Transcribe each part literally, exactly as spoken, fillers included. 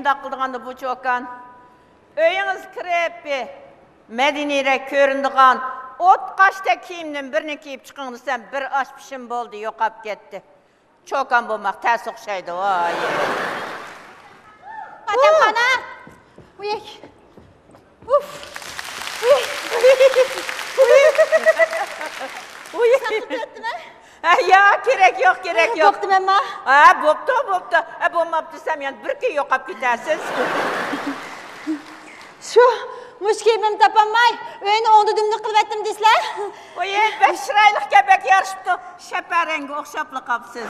شۇنداق قىلىدىغاندا بۇ چوكان، ئۆيىڭىزگە كىرىپ، بىر مەدەنىيرەك كۆرۈنىدىغان ئوتقاشتەك كىيىمدىن بىرنى كىيىپ چىقىڭ دېسەم، بىر ئاش پىشىم بولدى، يوقاپ كەتتى. چوكان بولماق تەس ئوخشايدۇ، ۋاي. پاتەمخانا! ئۇي! ئۇف! ئۇي! ئۇي! ئۇي! ساقىت ئۆتتىمۇ؟ ھە، يا، كېرەك يوق، كېرەك يوق. بوپتۇ مەنما. ھە، بوپتۇ، بوپتۇ. ھە، بولماپتۇ دېسەم، يەنە بىر كۈن يوقاپ كېتەرسىز. شۇ، مۇشۇ كىيىمىمنى تاپالماي، ئۆينى ئوڭدا دۈمدۈك قىلىۋەتتىم دېسىلە. ۋاي، بەك چىرايلىقكەن، بەك يارىشىپتۇ. شەپەق رەڭگىگە ئوخشاپلا قاپسىز.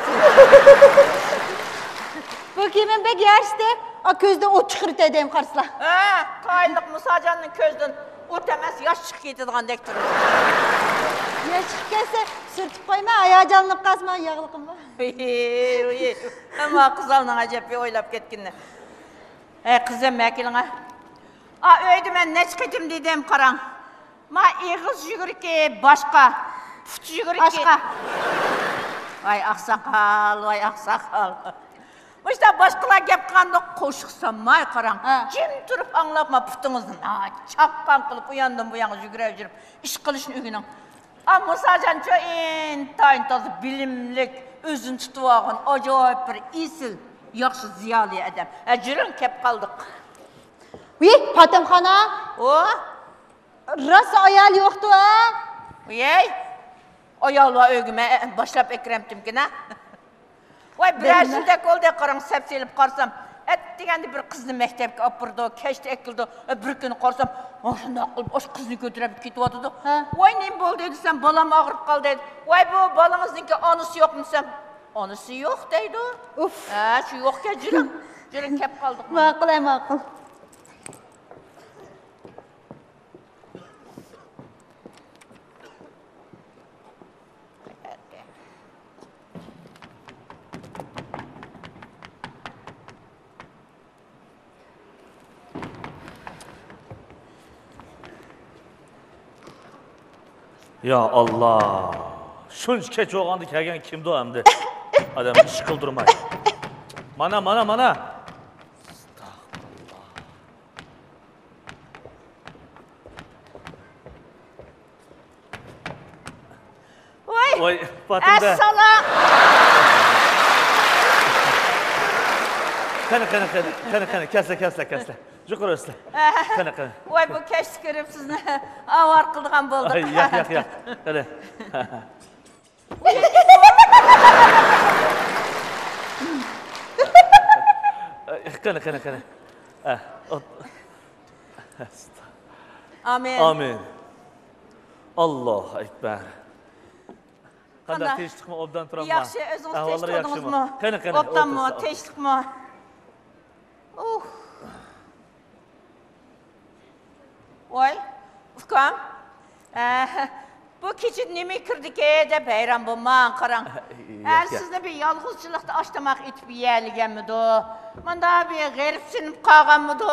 بۇ كىيىمىم بەك يارىشتى. ئا، كۆزدىن ئوت چىقىرىۋېتەي دەيمەن قارىسىلا. ھە، تايىنلىق مۇساجاننىڭ كۆزىدىن ئوت ئەمەس، ياش چىقىپ كېتىدىغاندەك تۇرىدۇ. ياش چىقىپ كەتسە، سۈرتۈپ قويما، ھاياجانلىنىپ قالسا، مانا ياغلىقىم بار. ئەمما قىزلارنىڭ ئەجەب بىر ئويلاپ كەتكىنى. ئەي، قىزىم، مەكىلىڭە. ئا، ئۆيدە مەن نەچچە قېتىم دېدىم، قاراڭ. ما ئېغىز يۈگۈرۈكى باشقا، پۇت يۈگۈرۈكى باشقا. ۋاي ئاقساقال، ۋاي ئاقساقال. مۇشۇنداق باشقىلار گەپ قىلغاندا قوشۇق سالماي قاراڭ. ھە. جىم تۇرۇپ ئاڭلاپ، ما پۇتىڭىزنى، ھا، چاققان قىلىپ ئۇياندىن بۇيانغا يۈگۈرۈپ يۈرۈپ ئىش قىلىشنى ئۆگىنىڭ. ئا، مۇساجانچۇ ئىنتايىن تازا بىلىملىك، ئۆزىنى تۇتۇۋالغان ئاجايىپ بىر ئېسىل، ياخشى زىيالىي ئادەم. ھە، جۈرۈڭ، كەپ قالدۇق. ۋىي، پاتەمخانا. ئۇ؟ راست ئايال يوقتۇ، ھە؟ ۋىي، ئايال بار ئۆيگە مەن باشلاپ ئەكىرەمتىمكىن، ھە؟ ۋاي، بىرەر يىلدەك بولدى، قاراڭ، سەپ سېلىپ قارىسام، ئەتىگەندە بىر قىزنى مەكتەپكە ئاپىرىدۇ، كەچتە ئەكېلىدۇ. بىر كۈنى قارىسام، ئاشۇنداق قىلىپ، ئاشۇ قىزنى كۆتۈرۈپ كېتىۋاتىدۇ. ھە. ۋاي، نېمە بولدى دېسەم، بالام ئاغرىپ قالدى دەيدۇ. ۋاي، بۇ بالىڭىزنىڭكى ئانىسى يوقمۇ دېسەم، ئانىسى يوق دەيدۇ. ئۇف. ھە، شۇ يوقكەن، جۈرۈڭ، جۈرۈڭ، كەپ قالدۇق. ماقۇل، ئەي، ماقۇل. يا ئاللا، شۇنچە كەچ بولغاندا كەلگەن كىمدۇ ئەمدى؟ ئادەم ئىش قىلدۇرماي. مانا، مانا، مانا. ۋاي، ۋاي، پاتىمدە. ئەسسالام. قېنى، قېنى، قېنى، قېنى، قېنى، كەلسە، كەلسە، كەلسە. يۇقىرى ئۆتسە. قېنى، قېنى. ۋاي، بۇ كەچتە كۆرۈپ سىزنى ئاۋارە قىلىدىغان بولدۇق. ئاي، ياق، ياق، ياق. قېنى. قېنى، قېنى، قېنى. ئە، ئوت-، ئامىن. ئامىن. ئاللاھۇ ئەكبەر. قانداق، قانداق؟ تىنچلىقمۇ؟ ئوبدان تۇرامما؟ ياخشى، ئۆزىڭىز ئەھۋاللىرى تىنچ تۇردىڭىزمۇ؟ ياخشىمۇ؟ قېنى، قېنى، ئوبدانمۇ، ئولتۇرسا. تىنچلىقمۇ؟ ئۇھ. ۋاي، ئۇكام، ئە، بۇ كېچىدە نېمە كىردىكى دەپ ھەيران بولماڭ، قاراڭ. ئە، ياق، ياق. سىزنى بىر يالغۇزچىلىقتا ئاش تاماق ئېتىپ يېيەلىگەنمىدۇ؟ مۇنداق بىر غېرىبسىنىپ قالغانمىدۇ؟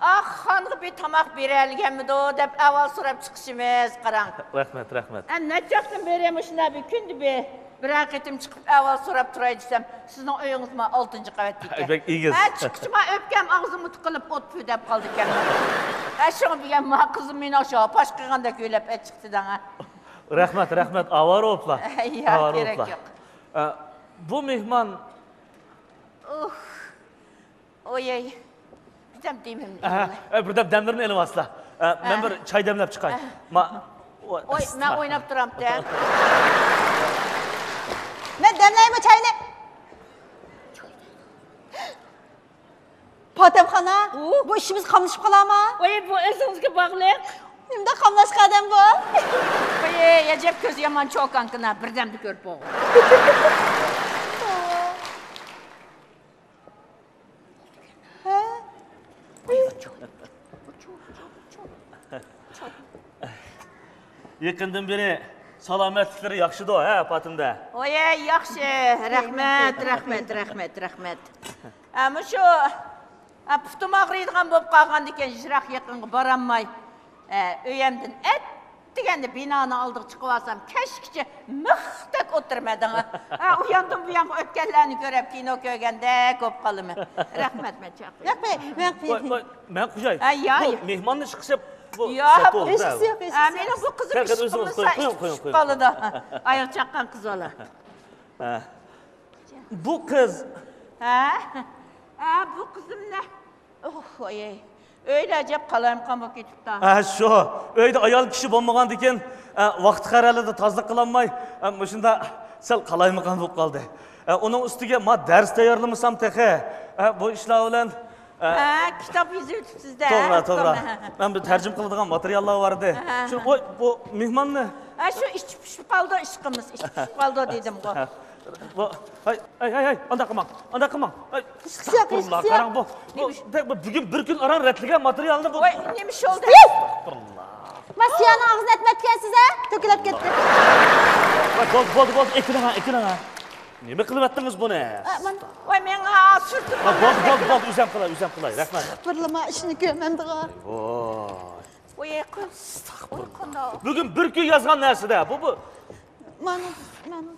ئاھ، خانغا بىر تاماق بېرەلىگەنمىدۇ دەپ ئەھۋال سوراپ چىقىشىمىز، قاراڭ. رەھمەت، رەھمەت. ئە، نەچچە ۋاقىتتىن بېرى مۇشۇنداق بىر كۈندە بىر، بىرەر قېتىم چىقىپ ئەھۋال سوراپ تۇراي دېسەم، سىزنىڭ ئۆيىڭىز ما ئالتىنچى قەۋەتتە ئىكەن. بەك ئېگىز. ھە، چىققۇچە ما ئۆپكەم ئاغزىمغا تىقىلىپ ئوت پۈ دەپ قالدىكەن. ھە، شۇڭا بۈگۈن ما قىزىم مېنى ئاشۇ ھاپاش قىلغاندەك ئۆيلەپ ئەچىقتى دەڭ. رەھمەت، رەھمەت، ئاۋارە بوپلا. ياق، ئاۋارە كېرەك بوپلا. يوق. ئە، بۇ مېھمان. ئۇھ. ئويەي. بىردەم دېمەمدى. ئەھە، ئە، بىردەم دەملىرىنى ئېلىۋالسىلا. ئە، مەن ئەھ. بىر چاي دەملەپ چىقاي. ئەھ. ما-، ئوي، ئوي، مەن ئويناپ تۇرامتى. مەن دەملەيمۇ چاينى. پاتەمخانا، ئۇ؟ بۇ ئىشىمىز قاملىشىپ قالارما؟ ئوي، بۇ ئۆزىڭىزگە باغلىق. نېمىدەپ قاملاشقان ئادەم بۇ؟ ئوي، ئەجەب كۆزى يامان چوكانكىنا، بىردەمدە كۆرۈپ بولغان. ھە؟ يېقىندىن بېرى سالامەتلىكلىرى ياخشىدۇ، ھە، پاتىمدە؟ ۋايە، ياخشى. رەھمەت، رەھمەت، رەھمەت، رەھمەت. ھە، مۇشۇ، ھە، پۇتۇم ئاغرىيدىغان بولۇپ قالغاندىكىن، يىراق يېقىنغا بارالماي، ھە، ئۆيەمدىن ئەت دېگەندە بىنانىڭ ئالدىغا چىقىۋالسام، كەچكىچە مىختەك ئولتۇرىمەن دەڭا. ھە، ئۇياندىن بۇيانغا ئۆتكەنلەرنى كۆرۈپ، كىنو كۆرگەندەك بولۇپ قالىمەن. رەھمەت، مەن چاقىرىپ. مەقپەي، مەقپەي. ۋاي، ۋاي، مەن قوياي. ھە، يا، بۇ يا. مېھماننى ئىشقىشىپ، بۇ يا، سەت بولدى، ھېچقىسى يوق، ھېچقىسى يوق. ھە، مېنىڭ بۇ قىزىم ئىشقىلمىسا، ئىش چۈشۈپ قالىدۇ. ئاياغ چاققان قىز بالا. ھە. بۇ قىز. ھە؟ ھە، بۇ قىزىم نە؟ ئوھ، ئاياي. ئۆيدە ئەجەب قالايمىقان بولۇپ كېتىپتۇ. ھە، شۇ. ئۆيدە ئايال كىشى بولمىغاندىكىن، ئە، ۋاقتى قەرەلىدە تازىلىق قىلالماي، ئە، مۇشۇنداق سەل قالايمىقان بولۇپ قالدى. ئە، ئۇنىڭ ئۈستىگە ما دەرس تەييارلىمىسام تېخى، ئە، بۇ ئىشلار بىلەن، ئە، ھە، كىتاب يېزىۋېتىپسىز-دە. توغرا، توغرا. مەن بىر تەرجىمە قىلىدىغان ماتېرىياللار بار ئىدى. ھە. شۇ، ئوي، بۇ مېھماننى. ھە، شۇ ئىچى پىشىپ قالدى، ئىشقىمىز ئىچى پىشىپ قالدى دېدىمغۇ. بۇ، ھەي، ھەي، ھەي، ھەي، ئانداق قىلماڭ، ئانداق قىلماڭ. ھەي، ئىشقىسى يوق، ئىشقىسى يوق. قاراڭ، بۇ، بۇ، بۇ، بۈگۈن بىر كۈن ئاران رەتلىگەن ماتېرىيالنى بۇ. ۋاي، نېمە ئىش بولدى؟ ئەستەغپۇرۇللا. ما سىيانىڭ ئاغزىنى ئەتمەتكەنسىز ھە؟ تۆكۈلۈپ كەتتى. ۋاي، بولدى، بولدى، بولدى، ئېكىنىڭ، ئېكىنىڭ. نېمە قىلىۋەتتىڭىز بۇنى؟ ئە، مانا. ۋاي، مېڭە سۈرتۈپ. ۋاي، بولدى، بولدى، بولدى، ئۆزۈم قىلاي، ئۆزۈم قىلاي، رەھمەت. ئەستەغپۇرۇللا، ما ئىشنى كۆرمەمدىغا. ۋاي. ۋاي، قانداق؟ بۈگۈن بىر كۈن يازغان نەرسىدە، بۇ، بۇ. مانا، مانا.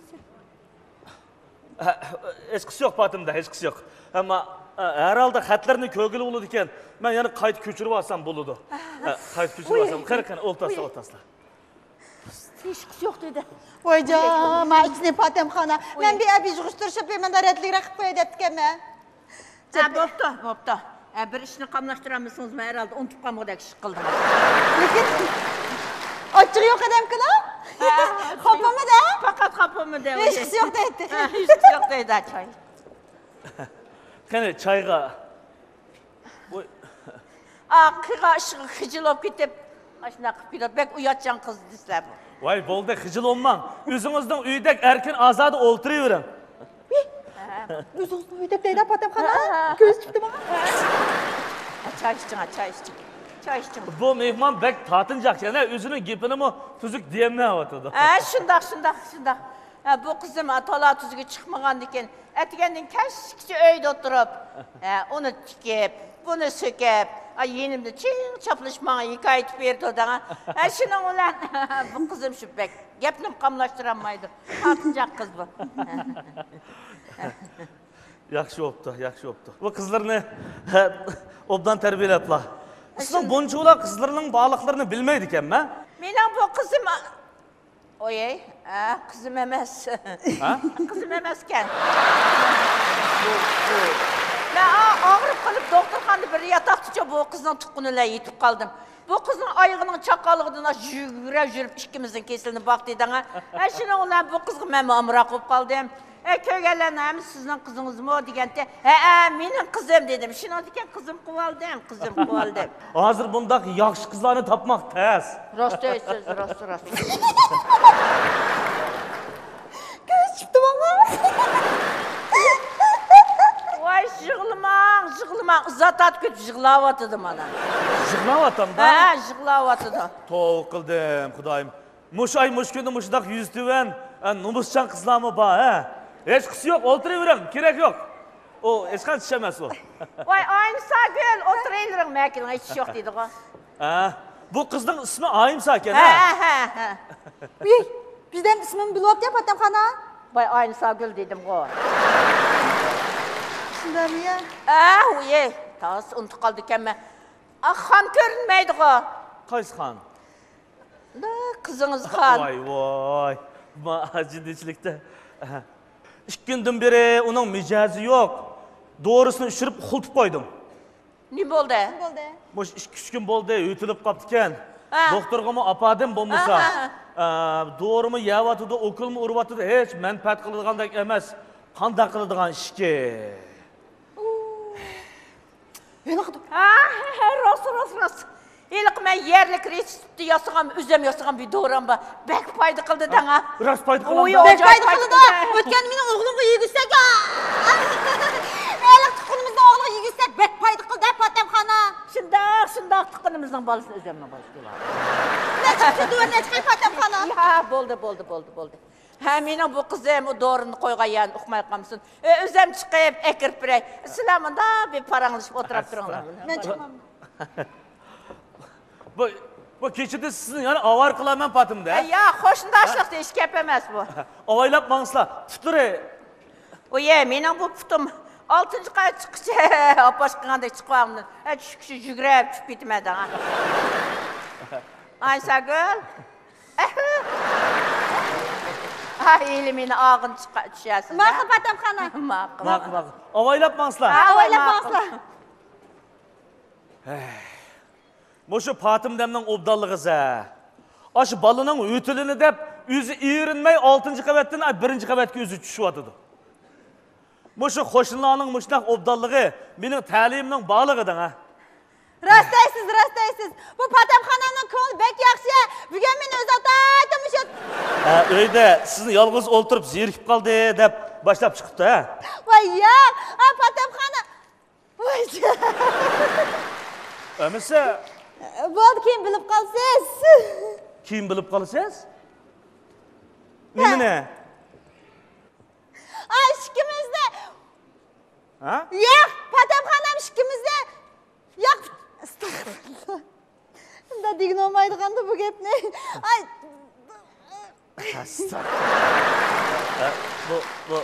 ھە، ھېچقىسى يوق، پاتىمدا، ھېچقىسى يوق. ئەمما، ھە، ھەر ھالدا خەتلەرنى كۆرگىلى بولىدىكەن. مەن يەنە قايتا كۆچۈرۈۋالسام بولىدۇ. ھە، قايتا كۆچۈرۈۋالسام. قېنى، قېنى، ئولتۇرسا، ئولتۇرسا. ھېچقىسى يوق دېدى. ۋايجان، ما ئىچىنى پاتەمخانا. مەن بىر ئەبىج غۇشتۇرۇشۇپ، مەن رەتلىكرەك قىلىپ قوياي دەپتىكەنمەن. ھە، بوپتۇ، بوپتۇ. ھە، بىر ئىشنى قاملاشتۇرالمىسىڭىزمۇ، ھەر ھالدا ئۇنتۇپ قالمىغۇدەك ئىش قىلدىڭىز. لېكىن ئاچچىقى يوق ئادەمكىلا. ھە، خاپىمۇ دە؟ پەقەت خاپىمۇ دە. ھېچقىسى يوق دەيتتى. ھە، ھېچقىسى يوق دەيدۇ، چاي. قېنى، چايغا. ۋوي. ئا، قىلغان ئىشىغا خىجىل بولۇپ كېتىپ، ئاشۇنداق قىلىپ كېتىدۇ. بەك ئۇياتچان قىز دېسىلە بۇ. ۋاي، بولدى، خىجىل بولماڭ. ئۆزىڭىزنىڭ ئۆيىدەك ئەركىن ئازادە ئولتۇرۇۋېرىڭ. ئۆزىڭىزنىڭ ئۆيىدەك دەيدۇ، پاتەمخانا. كۆز چىقتىما؟ چاي ئىچىڭ، چاي ئىچىڭ. چاي ئىچىڭ. بۇ مېھمان بەك تارتىنچاقكەن ھە، ئۆزىنىڭ گېپىنىمۇ تۈزۈك دېيەلمەيۋاتىدۇ. ھە، شۇنداق، شۇنداق، شۇنداق. ھە، بۇ قىزىم تولا تۈزگە چىقمىغاندىكىن، ئەتىگەندىن كەچكىچە ئۆيدە ئولتۇرۇپ، ھە، ئۇنى تىكىپ، بۇنى سۆكۈپ، ئا، يېنىمدا چىڭ چاپلىشىپ ماڭا ھېكايە ئېيتىپ بېرىدۇ دەڭا. ھە، شۇنىڭ بىلەن بۇ قىزىم شۇ بەك گەپنىمۇ قاملاشتۇرالمايدۇ. تارتىنچاق قىز بۇ. ياخشى بوپتۇ، ياخشى بوپتۇ. بۇ قىزلىرىنى، ھە، ئوبدان تەربىيەلەپلا. سىزنىڭ بۇنچىۋالا قىزلىرىنىڭ بارلىقلىرىنى بىلمەيدىكەنمەن. مېنىڭ بۇ قىزىم ئويەي، ئە، قىزىم ئەمەس. ھە؟ قىزىم ئەمەسكەن. مەن ئا-، ئاغرىپ قېلىپ دوختۇرخانىدا بىر ياتاقتىچۇ بۇ قىزنىڭ تۇغقىنى بىلەن يېتىپ قالدىم. بۇ قىزنىڭ ئايىغىنىڭ چاققانلىقىدىن ئاشۇ يۈگۈرۈپ يۈرۈپ ئىككىمىزنىڭ كېسىلىنى باقتى دەڭە. ئە، شۇنىڭ بىلەن بۇ قىزغا مەنمۇ ئامراق بولۇپ قالدىم. ئە، كۆرگەنلەرنىڭ ھەممىسى سىزنىڭ قىزىڭىزمۇ دېگەنتى. ھەئە، مېنىڭ قىزىم دېدىم. شۇنىڭدىكىن قىزىم قىلىۋالدىم، قىزىم قىلىۋالدىم. ھازىر بۇنداق ياخشى قىزلارنى تاپماق تەس. راست ئېيتىسىز، راست، راست. كۆز چىقتى ماڭا. ۋاي، يىغلىماڭ، يىغلىماڭ. ئىززەت تارتىپ كېتىپ يىغلاۋاتىدۇ مانا. يىغلاۋاتامدا؟ ھە، يىغلاۋاتىدۇ. توۋا قىلدىم، خۇدايىم. مۇشۇ ئاي، مۇشۇ كۈندە مۇشۇنداق يۈزى تۆۋەن، ئە، نومۇسچان قىزلارمۇ بار، ھە؟ ھېچقىسى يوق، ئولتۇرۇۋېرىڭ، كېرەك يوق. ئۇ ھېچقانچە ئىش ئەمەس ئۇ. ۋاي، ئاينىساگۈل، ئولتۇرۇۋېرىڭ، مەكىنىڭ ھېچ ئىش يوق دەيدىغۇ. ھە، بۇ قىزنىڭ ئىسمى ئاينىساكەن، ھە؟ ھە، ھە، ھە. ۋىي، بىردەم ئىسمىمنى بىلىۋاپتۇ، پاتەمخانا. ۋاي، ئاينىساگۈل دېدىمغۇ. شۇنداقمۇ يا؟ ھە، ۋىي، تاس ئۇنتۇپ قالدىكەنمەن. ئا، خان كۆرۈنمەيدىغۇ. قايسى خان؟ دا، قىزىڭىز خان. ۋاي، ۋاي. ما، جىددىيچىلىكتە. ئىككى كۈندىن بېرى ئۇنىڭ مىجەزى يوق. دورىسىنى ئىچۈرۈپ ئۇخلىتىپ قويدۇم. نېمە بولدى؟ نېمە بولدى؟ مۇشۇ ئىككى، ئۈچ كۈن بولدى، يۆتىلىپ قاپتىكەن. ھە. دوختۇرغىمۇ ئاپاردىم بولمىسا. ھە، ھە، ھە. ئە، دورىمۇ يەۋاتىدۇ، ئوكۇلمۇ ئۇرۇۋاتىدۇ، ھېچ مەنپەئەت قىلىدىغاندەك ئەمەس. قانداق قىلىدىغان ئىشكىن؟ ھېلىقى دو-، ھە، ھە، ھە، راست، راست، راست. ھېلىقى مەن يەرلىك رېتسېپتتا ياسىغان، ئۆزۈم ياسىغان بىر دورام بار. بەك پايدا قىلدى دەڭا. راست پايدا قىلدى. بەك پايدا قىلدى. ئۆتكەندە مېنىڭ ئوغلۇمغا يېگۈزسەك، ھېلىقى تۇغقىنىمىزنىڭ ئوغلىغا يېگۈزسەك، بەك پايدا قىلدى، پاتەمخانا. شۇنداق، شۇنداق، تۇغقىنىمىزنىڭ بالىسىنى ئۆزۈمنىڭ بالىسى دەپ. نەچچە، نەچچە، پاتەمخانا. يا، بولدى، بولدى، بولدى، بولدى. ھە، مېنىڭ بۇ قىزىم ئۇ دورىنى قويغان يەرنى ئۇقماي قالمىسۇن. ئۆ-، ئۆزۈم چىقىپ ئەكىرىپ بېرەي. سىلەر مۇنداق بىر پاراڭلىشىپ ئولتۇرۇپ تۇرۇڭلار. مەن چىقمام. بۇ، بۇ كېچىدە سىزنى يەنە ئاۋارە قىلارمەن پاتىمدا. ھە، ياق، قوشنىداشلىقتا ھېچ گەپ ئەمەس بۇ. ئاۋايلاپ ماڭسىلا، پۇتلىرى. ئۇيە، مېنىڭ بۇ پۇتۇم ئالتىنچى قەۋەت چىققىچە ئاپاش قىلغاندەك چىقىۋالمىدىم. ھە، چۈشكۈچە يۈگۈرۈپ چۈشۈپ كېتىمەن دەڭ. ئايساگۈل. ھا، ھېلى مېنى ئاغىن چىقا-، چۈشەرسىز. ماقۇل، پاتەمخانا. ماقۇل، ماقۇل، ماقۇل. ئاۋايلاپ ماڭسىلا. ھا، ئاۋايلاپ ماڭسىلا. مۇشۇ پاتىمدەمنىڭ ئوبدانلىقى زە. ئاشۇ بالىنىڭ يۆتىلىنى دەپ، ئۆزى ئېرىنمەي ئالتىنچى قەۋەتتىن، ئاي، بىرىنچى قەۋەتكە ئۆزى چۈشۈۋاتىدۇ. مۇشۇ قوشنىلارنىڭ مۇشۇنداق ئوبدانلىقى مېنىڭ تەلىيىمنىڭ بارلىقى دەڭ، ھە. راست دەيسىز، راست دەيسىز. بۇ پاتەمخانامنىڭ كۆڭلى بەك ياخشى. بۈگۈن مېنى ئۆزى ئاتايتتى مۇشۇ. ھە، ئۆيدە سىزنى يالغۇز ئولتۇرۇپ زېرىكىپ قالدى دەپ باشلاپ چىقىپتۇ، ھە. ۋاي ياق، ھا، پاتەمخانا. ۋاي. ئەمىسە. بولدى، كېيىن بىلىپ قالىسىز. كېيىن بىلىپ قالىسىز؟ ھە. نېمىنى؟ ئاي، ئىككىمىزنى. ھە؟ ياق، پاتەمخانام ئىككىمىزنى. ياق، ئەستەغپىرۇللا. ئۇنداق دېگىنى بولمايدىغاندۇ بۇ گەپنى. ئاي. ئەستەغپىرۇللا. ئە، بۇ، بۇ،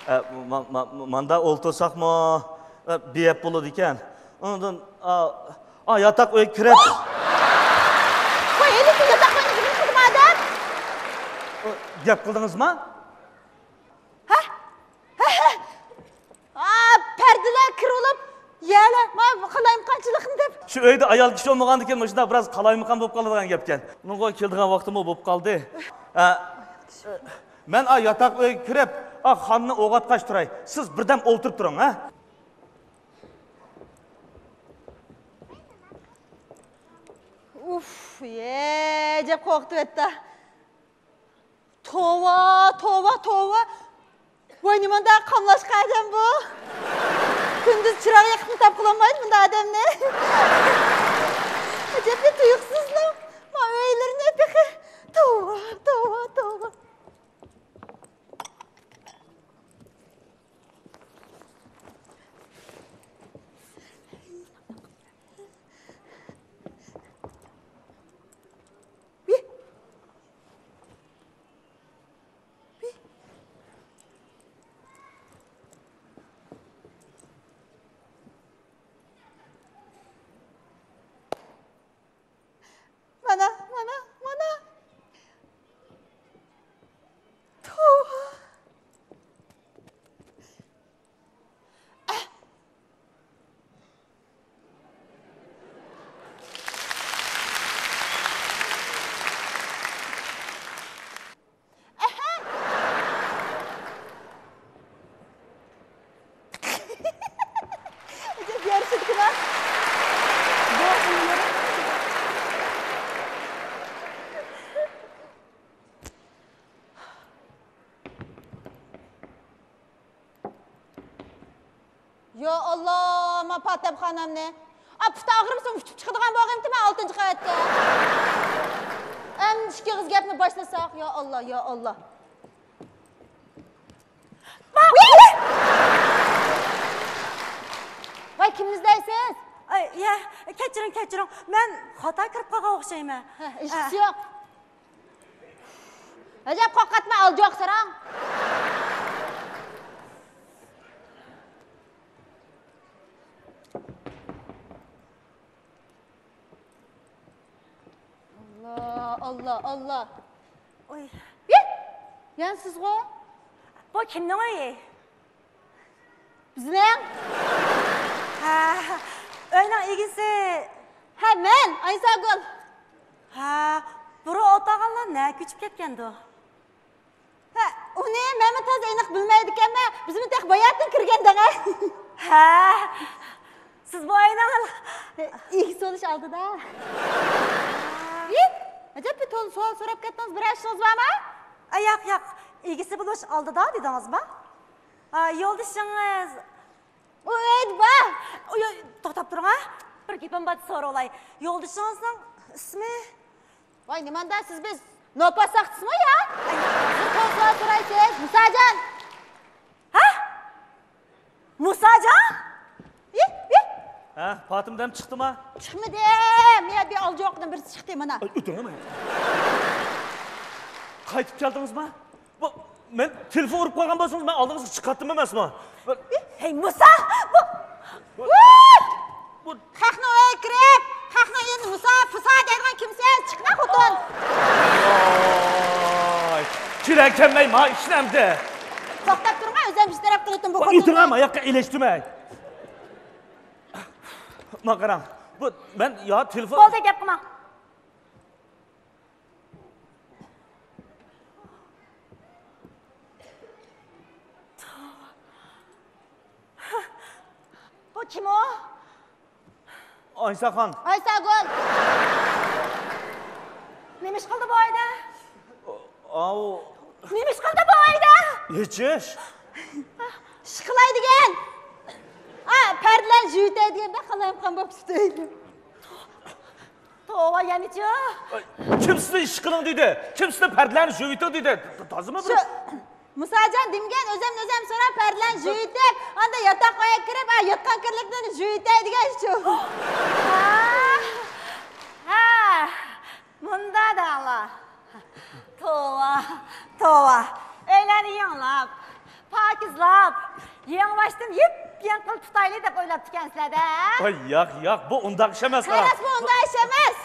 ئە، ما-، ما-، ماندا ئولتۇرساقمۇ، ئە، بىيەپ بولىدىكەن. ئۇنىڭدىن، ئا، ئا، ياتاق ئۆيگە كىرىپ. قوي، ھېلىقى ياتاق ئۆينى بىلىپ تۇردىم ئادەم. ئۇ، گەپ قىلدىڭىزما؟ ھە؟ ھە، ھە. ئا، پەردىلەر كىرىۋېلىپ، يەنە ما قالايمىقانچىلىقنى دەپ. شۇ ئۆيدە ئايال كىشى بولمىغاندىكىن مۇشۇنداق بىراز قالايمىقان بولۇپ قالىدىغان گەپكەن. ئۇنىڭغا كېلىدىغان ۋاقتىمۇ بولۇپ قالدى. ئە، مەن ئا ياتاق ئۆيگە كىرىپ، ئا خاننى ئويغاتقاچ تۇراي. سىز بىردەم ئولتۇرۇپ تۇرۇڭ، ھە؟ ئۇف، يە، ئەجەب قورقۇتۇۋەتتى. توۋا، توۋا، توۋا. ۋاي، نېمانداق قاملاشقان ئادەم بۇ؟ كۈندۈز چىراغ يېقىپمۇ تاپقىلى بولمايدۇ بۇنداق ئادەمنى. ئەجەبمۇ تۇيۇقسىزلا ما ئۆيلىرىنى تېخى. توۋا، توۋا، توۋا. مانا، مانا، مانا. توۋا. يا ئاللا، ما پاتەمخانامنى. ئا، پۇت ئاغرىمىسۇن، ئۇچۇپ چىقىدىغان بولغىيىمتىمەن ئالتىنچى قەۋەتكە. ئەمدى ئىككى ئېغىز گەپنى باشلىساق، يا ئاللا، يا ئاللا. ۋاي، كىمنى ئىزدەيسىز؟ ئاي، يە، كەچۈرۈڭ، كەچۈرۈڭ. مەن خاتا كىرىپ قالغان ئوخشايمەن. ھە، ھېچقىسى يوق. ئەجەب قورقاتما، ئالجوق ساراڭ. ئاللا، ئاللا، ئاللا. ئوي. يە، يەنە سىزغۇ؟ بۇ كىمنىڭ ئۆيى؟ بىزنىڭ. ھە، ئۆينىڭ ئىگىسى. ھە، مەن، ئايساگۈل. ھە، بۇرۇن ئولتۇرغانلار نەگە كۆچۈپ كەتكەندۇ؟ ھە، ئۇنى مەنمۇ تازا ئېنىق بىلمەيدىكەنمەن، بىزمۇ تېخى باياتىن كىرگەن دەڭە. ھە، سىز بۇ ئۆينىڭ ئىگىسى بولۇش ئالدىدا. ئى، ئەجەب بىر تولا سوئال سوراپ كەتتىڭىز، بىر ئىشىڭىز بارمۇ؟ ئا، ياق، ياق، ئىگىسى بولۇش ئالدىدا دېدىڭىزما؟ ئا، يولدىشىڭىز. ئۇ ئۆيدە بار. ئۇي، ئۇي، توختاپ تۇرۇڭ ھە. بىر گېپىم بار، سورىۋالاي. يولدىشىڭىزنىڭ ئىسمى؟ ۋاي، نېمانداق سىز، بىز نوپۇس ساقچىسىمۇ يا؟ سىز تولا سوئال سورايسىز، مۇساجان. ھە؟ مۇساجان؟ ئى، ئى. ھە، پاتىمدەم چىقتىما؟ چىقمىدى. مەن بىر ئالجاۋاقنىڭ بىرسى چىقتى مانا. ئاي، ئۆتۈڭ مانا. قايتىپ كەلدىڭىزما؟ بۇ، مەن تېلېفون ئۇرۇپ قالغان بولسىڭىز، مەن ئالدىڭىزغا چىقاتتىم ئەمەسمۇ؟ ھەي، مۇسا! بۇ، بۇ، بۇ، خەقنىڭ ئۆيىگە كىرىپ، خەقنىڭ ئۆيىدىن مۇسا، پۇسا دەيدىغان كىمسىز؟ چىقما، خوتۇن! ۋاي، كىرەكەنمەي ما ئىشنى ئەمدى. توختاپ تۇرما، ئۆزۈم بىر تەرەپ قىلىۋېتىم بۇ خوتۇننى. ئۆتۈڭ، ماياققا ئېلەشتۈرمەي. ما قاراڭ، بۇ مەن يا تېلېفون. بولدى، گەپ قىلما. بۇ كىم ئۇ؟ ئايساخان. ئايساگۈل. نېمە ئىش قىلدى بۇ ئۆيدە؟ ئاۋۇ. نېمە ئىش قىلدى بۇ ئۆيدە؟ ھېچ ئىش. ئىش قىلاي دېگەن. ئا، پەردىلەرنى يۇيۇۋېتەي دېگەندە قالايمىقان بولۇپ كېتىپتۇ. توۋا، يەنىچۇ؟ كىم سىزنى ئىش قىلىڭ دېدى؟ كىم سىزنى پەردىلەرنى يۇيۇۋېتىڭ دېدى؟ تازىمۇ بىر شۇ مۇساجان دېمىگەن، ئۆزۈم ئۆزۈم سوراپ پەردىلەرنى يۇيۇۋېتىپ، ئاندا ياتاق ئۆيگە كىرىپ، ئا، ياتقان كىرلىكلىرىنى يۇيۇۋېتەي دېگەن شۇ. ھە، ھە، مۇندا دەڭلار. توۋا، توۋا. ئۆيلەرنى يېڭىلاپ، پاكىزلاپ، يېڭىباشتىن يېپيېڭى قىلىپ تۇتايلى دەپ ئويلاپتىكەنسىلەر-دە. ۋاي، ياق، ياق، بۇ ئۇنداق ئىش ئەمەس، قاراڭ. خالاس، بۇ ئۇنداق ئىش ئەمەس.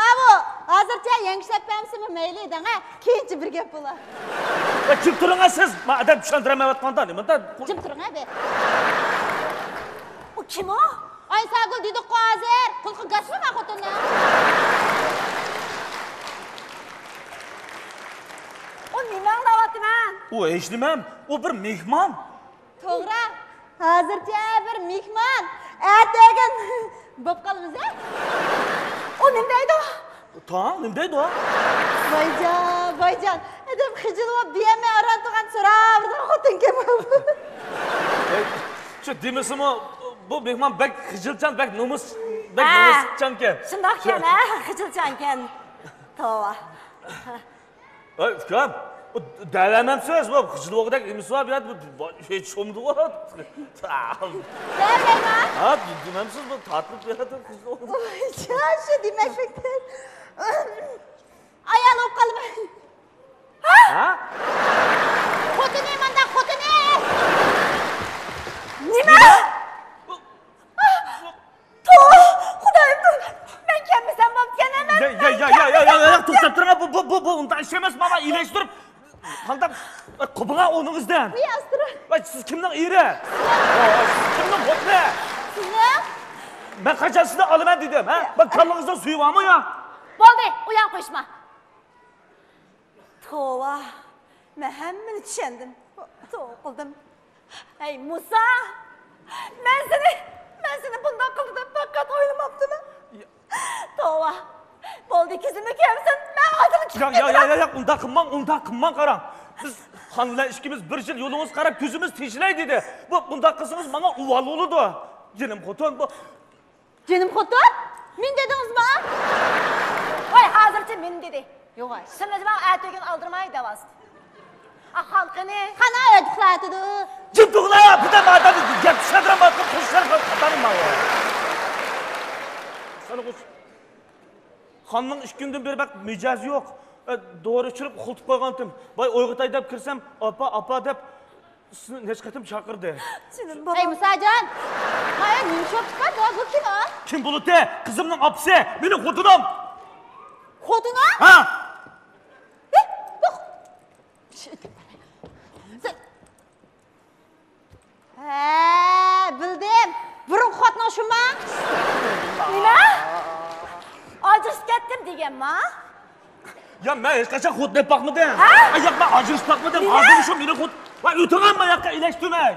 ئاۋۇ، ھازىرچە يەڭگە ئىشلەپ بەرمىسىمۇ مەيلى دەڭە، كېيىنچە بىر گەپ بولا. ۋاي، جىم تۇرۇڭە سىز. مەن ئادەم چۈشەندۈرەلمەيۋاتقاندا نېمىنداق؟ جىم تۇرۇڭە بىر. ئۇ كىم ئۇ؟ ئايساگۈل دېدۇققۇ ھازىر. قۇلىقى گاچمۇ ماڭا خوتۇننىڭ؟ ئۇ نېمە ئاڭلاۋاتىمەن؟ ئۇ ھېچنېمە، ئۇ بىر مېھمان. توغرا، ھازىرچە بىر مېھمان. ئەتىگۈن بوپ قالىمىز ھە؟ ئۇ نېمە دەيدۇ؟ تاڭ نېمە دەيدۇ؟ ۋايجان، ۋايجان. ئادەم خىجىل بولۇپ دېيەلمەي ئاران تۇرغان سوراۋېرىدىغان خوتۇنكەن بۇ. ۋاي، شۇ دېمىسىمۇ، بۇ مېھمان بەك خىجىلچان، بەك نومۇس، بەك ھە، نومۇسچانكەن. شۇنداقكەن، ھە، خىجىلچانكەن. توۋا. ھەي، ئۇكام، بۇ دەۋەرمەمسىز؟ بۇ خىجىل بولغۇدەك نېمىسى بار بۇ يەردە؟ بۇ ھېچ شومدىغۇ. دەۋەرمەيمەن. ھە، دېمەمسىز؟ بۇ تارتىلىپ بېرىدۇ خىجىل بولغۇدەك. ۋاي، شۇ دېمەكلىكتىن. ئايال بولۇپ قالىمەن. ھە؟ خوتۇنى مانداق، خوتۇنى! نېمە؟ نېمە؟ توۋا، خۇدايىم، توۋا. مەن كەلمىسەم بوپتىكەن ئەمەس. يا، يا، يا، توختاپ تۇرۇڭ، بۇ، بۇ، بۇ، بۇ ئۇنداق ئىش ئەمەس، مانا ئىلەشتۈرۈپ. قانداق؟ قوپۇڭا ئۇنىڭىزدىن. ۋىي، ئاستىرا. ۋاي، سىز كىمنىڭ ئېرى؟ ۋاي، سىز كىمنىڭ خوتۇنى؟ سىزنىڭ؟ مەن قاچان سىزنى ئالىمەن دېدىم، ھە؟ مەن كاللىڭىزنىڭ سۈيى بارمۇ يا؟ بولدى، ئۇيان قويۇشما. توۋا، مەن ھەممىنى چۈشەندىم. توۋا قىلدىم. ھەي مۇسا! مەن سېنى، مەن سېنى بۇنداق قىلدى دەپ پەقەت ئويلىماپتىمەن. توۋا! بولدى، كۆزۈمنى كۆرسۇن، مەن ھازىرلا چىقىپ ياق، ياق، كېتىمەن. ياق، ياق، ياق، ئۇنداق قىلماڭ، ئۇنداق قىلماڭ، قاراڭ. بىز خان بىلەن ئىككىمىز بىر يىل يولىڭىزغا قاراپ كۆزىمىز تېشىلاي دېدى. بۇ، بۇنداق قىلسىڭىز ماڭا ئۇۋال بولىدۇ. جېنىم خوتۇن، بۇ. جېنىم خوتۇن، مېنى دېدىڭىزمۇ؟ ۋاي، ھازىرچە مېنى دېدى. يوغاي. شۇنى دېمەڭ، ئەتىگۈن ئالدىرىماي دەۋاستى. ئا، خان قېنى؟ خان ئۆيدە ئۇخلاۋاتىدۇ. جىم تۇغلا، بىردەم ئادەم گەپ چۈشەندۈرەلمەيۋاتقان قوشنىلار قاتارىم ماۋۇ. سانا قوش. خاننىڭ ئىككى كۈندىن بېرى بەك مىجەزى يوق. ئە، دورا ئىچۈرۈپ ئۇخلىتىپ قويغانتىم. ۋاي، ئويغىتاي دەپ كىرسەم، ئاپا، ئاپا دەپ سىزنى نەچچە قېتىم چاقىردى. جېنىم بالام. ئەي مۇساجان، مايا نېمە شوپۇر بار؟ بۇ كىم ئۇ؟ كىم بولىدۇ؟ قىزىمنىڭ ئاپىسى، مېنىڭ خوتۇنۇم. خوتۇنۇڭ؟ ھە. ھە، بۇ. ھە، بىلدىم. بۇرۇنقى خوتۇنۇڭ شۇما؟ نېمە؟ ئاجرىشىپ كەتتىم دېگەنما؟ يا، مەن ھېچقاچان خوتۇن ئېلىپ باقمىدىم. ھە؟ ئاي، ياق، مەن ئاجرىشىپ باقمىدىم. نېمە؟ ھازىرمۇ شۇ مېنىڭ خوت-، ۋاي، ئۆتۈڭ ماياققا ئىلەشتۈرمەي.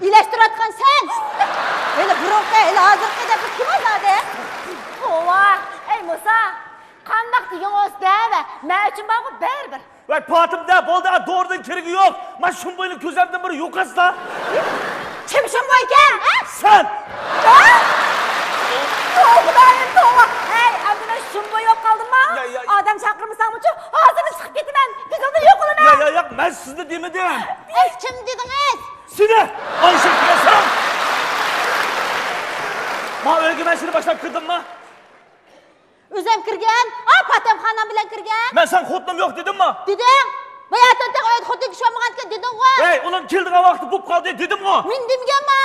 ئىلەشتۈرۈۋاتقان سەن. ھېلى بۇرۇنقى، ھېلى ھازىرقى دەپ كىم ئالدى؟ توۋا، ئەي مۇسا، قانداق دېگىڭ بولسا دەۋە، مەن ئۈچۈن بارغۇ بەرىبىر. ۋاي پاتىمدە، بولدى، دورىنىڭ كېرىكى يوق. مانا شۇمبۇينى كۆزۈمدىن بىر يوقاتسا. كىم شۇمبۇيكەن، ھە؟ سەن! ھە؟ توۋا خۇدايىم، توۋا! ھەي، ئەمدى مەن شۇمبۇي بولۇپ قالدىممۇ؟ يا، يا، يا. ئادەم چاقىرمىساڭمۇچۇ، ھازىرلا چىقىپ كېتىمەن. يۈزۈڭنى يوقىلىمەن. يا، يا، ياق، مەن سىزنى دېمىدىم. ئەي، كىم دېدىڭىز؟ سېنى! ئايشە، كېلەسەن! ما ئۆيگە مەن سېنى باشلاپ كىردىمما؟ ئۆزۈم كىرگەن. ئا، پاتەمخانام بىلەن كىرگەن. مەن ساڭا خوتۇنۇم يوق دېدىمما؟ دېدىڭ. باياتىن تېخى ئۆيدە خوتۇن كىشى بولمىغانىكەن دېدىڭغۇ. ھەي، ئۇلار كېلىدىغان ۋاقتى بوپ قالدى دېدىمغۇ. مەن دېمىگەنما؟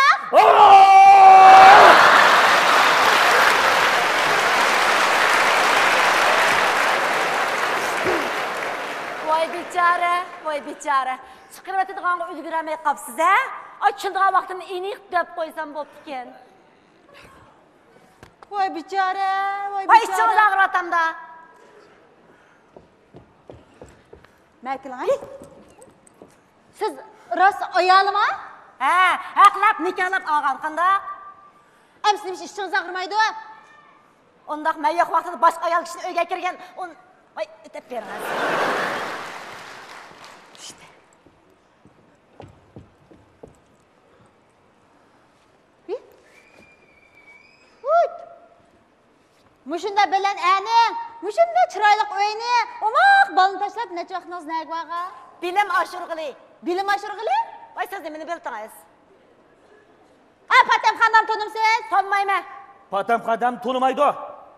ۋاي بىچارە، ۋاي بىچارە. چىقىرىۋېتىدىغانغا ئۈلگۈرەلمەي قاپسىز ھە؟ ئاچىلىدىغان ۋاقتىنى ئېنىق دەپ قويسام بوپتىكەن. ۋاي بىچارە، ۋاي بىچارە. ۋاي ئىچىڭىز ئاغرىۋاتامدا. مەكىلىڭ ھە؟ سىز راست ئايالىما؟ ھە، ھەقلەپ نىكاھلاپ ئالغان قانداق؟ ئەمسە نېمىشقا ئىچىڭىز ئاغرىمايدۇ؟ ئۇنداق مەن يوق ۋاقتىدا باشقا ئايال كىشىنىڭ ئۆيىگە كىرگەن ئۇن-، ۋاي ئۆتەپ بېرىڭ. مۇشۇنداق بەلەن ئەرنى، مۇشۇنداق چىرايلىق ئۆينى، ئوماق بالىنى تاشلاپ نەچچە ۋاقتىڭىز نەگە بارغان؟ بىلىم ئاشۇرغىلى. بىلىم ئاشۇرغىلى؟ ۋاي سىز نېمىنى بىلدىڭىز؟ ئا، پاتەمخانام تونۇمسىز؟ تونۇمايمەن. پاتەمخانام تونۇمايدۇ.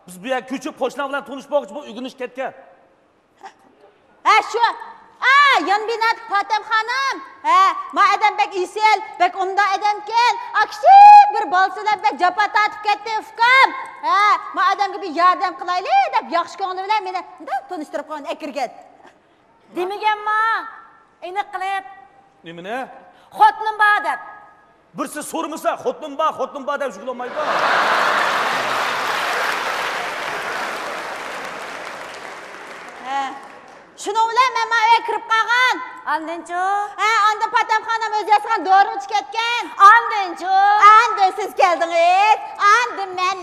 بىز بۇ يەرگە كۆچۈپ قوشنىلار بىلەن تونۇش بولغۇچە بۇ ئۆگىنىش كەتكەن. ھە، شۇ. ئا، يان بىنادىكى پاتەمخانام. ھە، ما ئادەم بەك ئېسىل، بەك ئومدا ئادەمكەن. ئا، كىچىك بىر بالىسى بىلەن بەك جاپا تارتىپ كەتتى، ئۇكام. ھە، ما ئادەمگە بىر ياردەم قىلايلى دەپ ياخشى كۆڭلى بىلەن مېنى مۇنداق تونۇشتۇرۇپ قويغان، ئەكىرگەن. دېمىگەنما؟ ئېنىق قىلىپ. نېمىنى؟ خوتۇنۇم بار دەپ. بىرسى سورىمىسا، خوتۇنۇم بار، خوتۇنۇم بار دەپ يۈرگىلى بولمايدۇ. ھە. شۇنىڭ بىلەن مەن مانا ئۆيگە كىرىپ قالغان. ئاندىنچۇ؟ ھە، ئاندىن پاتەمخانام ئۆزى ياسىغان دورىنى ئىچىپ كەتكەن. ئاندىنچۇ؟ ئاندىن سىز كەلدىڭىز. ئاندىن مەن.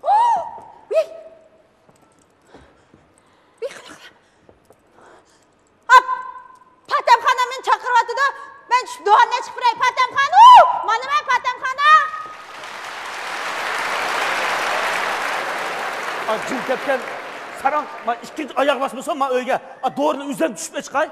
ۋىي! ۋىي، قېنى، قېنى. ھاپ! پاتەمخانا مېنى چاقىرىۋاتىدۇ. مەن چۈشۈپ دورىنى ئىچىپ كىرەي. پاتەمخانا! مانا مەن پاتەمخانا! ئا، جىن كەتكەن. ساراڭ، ما ئىككىنچى ئاياغ باسمىسۇن ما ئۆيگە. ئا، دورىنى ئۆزۈم چۈشۈپ ئىچقاي.